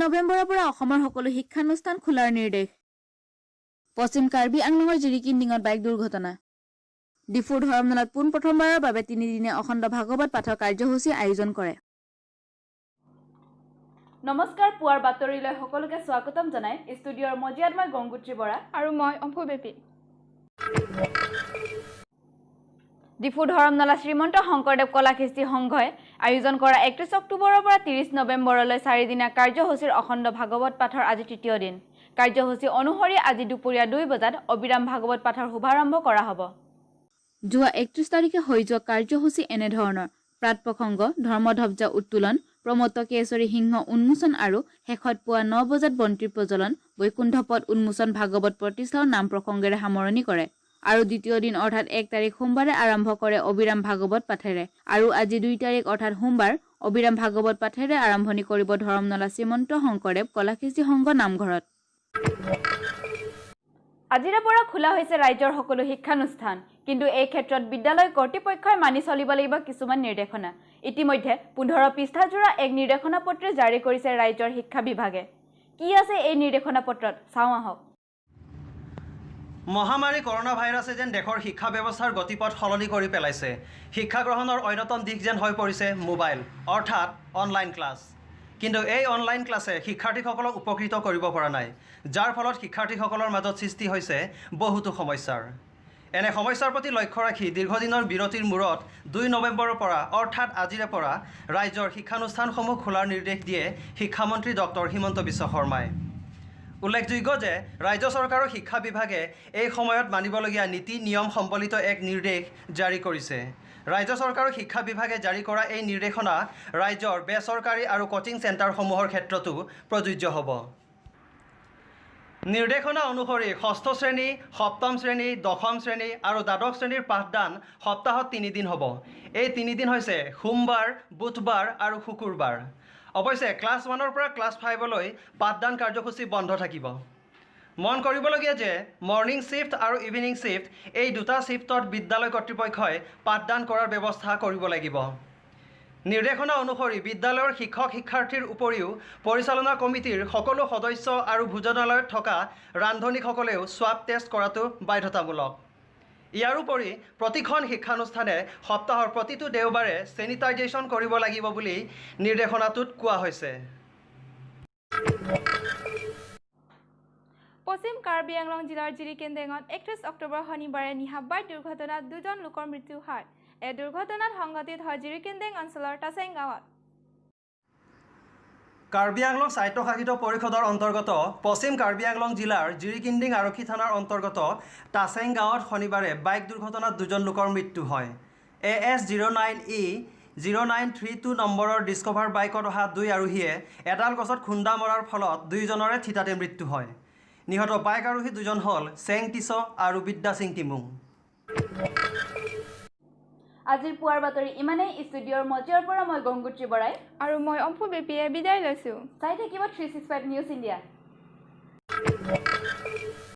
নৱেম্বৰৰ পৰা অসমৰ সকলো শিক্ষানুষ্ঠান খোলাৰ নিৰ্দেশ। পশ্চিম কাৰ্বি আংলঙৰ জিৰিকিণ্ডিঙত বাইক দুৰ্ঘটনা। ডিফুৰ ধৰমনলাত পোনপ্ৰথমবাৰৰ বাবে তিনিদিনীয়া অখণ্ড ভাগৱত পাঠৰ কাৰ্যসূচী আয়োজন কৰে। নমস্কাৰ, পুৱাৰ বাতৰিলৈ সকলোকে স্বাগতম জনাই ষ্টুডিঅ'ৰ মজিয়াত মই গংগোত্ৰী বৰা আৰু মই অম্ফু বেপী। ডিফু ধৰমনলা শ্ৰীমন্ত শংকৰদেৱ কলাকৃষ্টি সংঘই আয়োজন কৰা 31 অক্টোবৰৰ পৰা 30 নৱেম্বৰলৈ চাৰিদিনীয়া কাৰ্যসূচীৰ অখণ্ড ভাগৱত পাঠৰ আজি তৃতীয় দিন। কাৰ্যসূচী অনুসৰি আজি দুপৰীয়া 2 বজাত অবিৰাম ভাগৱত পাঠৰ শুভাৰম্ভ কৰা হ'ব। যোৱা 31 তাৰিখে হৈ যোৱা কাৰ্যসূচী এনেধৰণৰ: প্ৰাত প্ৰসংগ, ধৰ্মধ্বজা উত্তোলন, প্ৰমত্ত কেশৰী সিংহ উন্মোচন আৰু শেষত পুৱা 9 বজাত বন্তি প্ৰজ্বলন, বৈকুণ্ঠ পদ উন্মোচন, ভাগৱত প্ৰতিষ্ঠা নাম প্ৰসংগেৰে সামৰণি কৰে। আৰু দ্বিতীয় দিন অৰ্থাৎ 1 তাৰিখ সোমবাৰে আৰম্ভ কৰে অবিৰাম ভাগৱত পাঠেৰে আৰু আজি 2 তাৰিখ অৰ্থাৎ সোমবাৰ অবিৰাম ভাগৱত পাঠেৰে আৰম্ভণি কৰিব ধৰমনলা শ্ৰীমন্ত শংকৰদেৱ কলাকৃষ্টি সংঘ নামঘৰত। আজিৰে পৰা খোলা হৈছে ৰাজ্যৰ সকলো শিক্ষানুষ্ঠান। কিন্তু এই ক্ষেত্ৰত বিদ্যালয় কৰ্তৃপক্ষই মানি চলিব লাগিব কিছুমান নিৰ্দেশনা। ইতিমধ্যে 15 পৃষ্ঠাজোৰা এক নিৰ্দেশনা পত্ৰ জাৰি কৰিছে ৰাজ্যৰ শিক্ষা বিভাগে। কি আছে এই নিৰ্দেশনা পত্ৰত চাওঁ আহক। মহামাৰী কৰোনা ভাইৰাছে যেন দেশৰ শিক্ষা ব্যৱস্থাৰ গতিপথ সলনি কৰি পেলাইছে। শিক্ষা গ্ৰহণৰ অন্যতম দিশ যেন হৈ পৰিছে মোবাইল অৰ্থাৎ অনলাইন ক্লাছ। কিন্তু এই অনলাইন ক্লাছে শিক্ষাৰ্থীসকলক উপকৃত কৰিব পৰা নাই, যাৰ ফলত শিক্ষাৰ্থীসকলৰ মাজত সৃষ্টি হৈছে বহুতো সমস্যাৰ। এনে সমস্যাৰ প্ৰতি লক্ষ্য ৰাখি দীৰ্ঘদিনৰ বিৰতিৰ মূৰত 2 নৱেম্বৰৰ পৰা অৰ্থাৎ আজিৰে পৰা ৰাজ্যৰ শিক্ষানুষ্ঠানসমূহ খোলাৰ নিৰ্দেশ দিয়ে শিক্ষামন্ত্ৰী ডক্টৰ হিমন্ত বিশ্ব শৰ্মাই। উল্লেখযোগ্য যে ৰাজ্য চৰকাৰৰ শিক্ষা বিভাগে এই সময়ত মানিবলগীয়া নীতি নিয়ম সম্বলিত এক নিৰ্দেশ জাৰি কৰিছে। ৰাজ্য চৰকাৰৰ শিক্ষা বিভাগে জাৰি কৰা এই নিৰ্দেশনা ৰাজ্যৰ বেচৰকাৰী আৰু কোচিং চেণ্টাৰসমূহৰ ক্ষেত্ৰতো প্ৰযোজ্য হ'ব। নিৰ্দেশনা অনুসৰি ষষ্ঠ শ্ৰেণী, সপ্তম শ্ৰেণী, দশম শ্ৰেণী আৰু দ্বাদশ শ্ৰেণীৰ পাঠদান সপ্তাহত 3 দিন হ'ব। এই 3 দিন হৈছে সোমবাৰ, বুধবাৰ আৰু শুকুৰবাৰ। অৱশ্যে ক্লাছ 1ৰ পৰা ক্লাছ 5লৈ পাঠদান কাৰ্যসূচী বন্ধ থাকিব। মন কৰিবলগীয়া যে মৰ্ণিং শ্বিফ্ট আৰু ইভিনিং শ্বিফ্ট এই দুটা শ্বিফ্টত বিদ্যালয় কৰ্তৃপক্ষই পাঠদান কৰাৰ ব্যৱস্থা কৰিব লাগিব। নিৰ্দেশনা অনুসৰি বিদ্যালয়ৰ শিক্ষক শিক্ষাৰ্থীৰ উপৰিও পৰিচালনা কমিটিৰ সকলো সদস্য আৰু ভোজনালয়ত থকা ৰান্ধনীসকলেও স্বাব টেষ্ট কৰাটো বাধ্যতামূলক। ইয়াৰোপৰি প্ৰতিখন শিক্ষানুষ্ঠানে সপ্তাহৰ প্ৰতিটো দেওবাৰে চেনিটাইজেশ্যন কৰিব লাগিব বুলি নিৰ্দেশনাটোত কোৱা হৈছে। পশ্চিম কাৰ্বি আংলং জিলাৰ জিৰিকেন্দেঙত 31 অক্টোবৰ শনিবাৰে নিশা বাইক দুৰ্ঘটনাত 2জন লোকৰ মৃত্যু হয়। এই দুৰ্ঘটনাত সংঘটিত হয় জিৰিকেন্দেং অঞ্চলৰ টাচেং গাঁৱত। কাৰ্বি আংলং স্বায়ত্তশাসিত পৰিষদৰ অন্তৰ্গত পশ্চিম কাৰ্বি আংলং জিলাৰ জিৰিকিন্দিং আৰক্ষী থানাৰ অন্তৰ্গত টাচেং গাঁৱত শনিবাৰে বাইক দুৰ্ঘটনাত 2জন লোকৰ মৃত্যু হয়। AS 09 E 0932 নম্বৰৰ ডিস্কভাৰ বাইকত অহা 2 আৰোহীয়ে এডাল গছত খুন্দা মৰাৰ ফলত 2জনৰে থিতাতে মৃত্যু হয়। নিহত বাইক আৰোহী 2জন হ'ল চেং টিছ আৰু বিদ্যাসিং টিমুং। আজিৰ পুৱাৰ বাতৰি ইমানেই। ষ্টুডিঅ'ৰ মজিয়াৰ পৰা মই গংগোত্ৰী বৰাই আৰু মই অম্ফু বেপীয়ে বিদায় লৈছোঁ। চাই থাকিব 365 নিউজ ইণ্ডিয়া।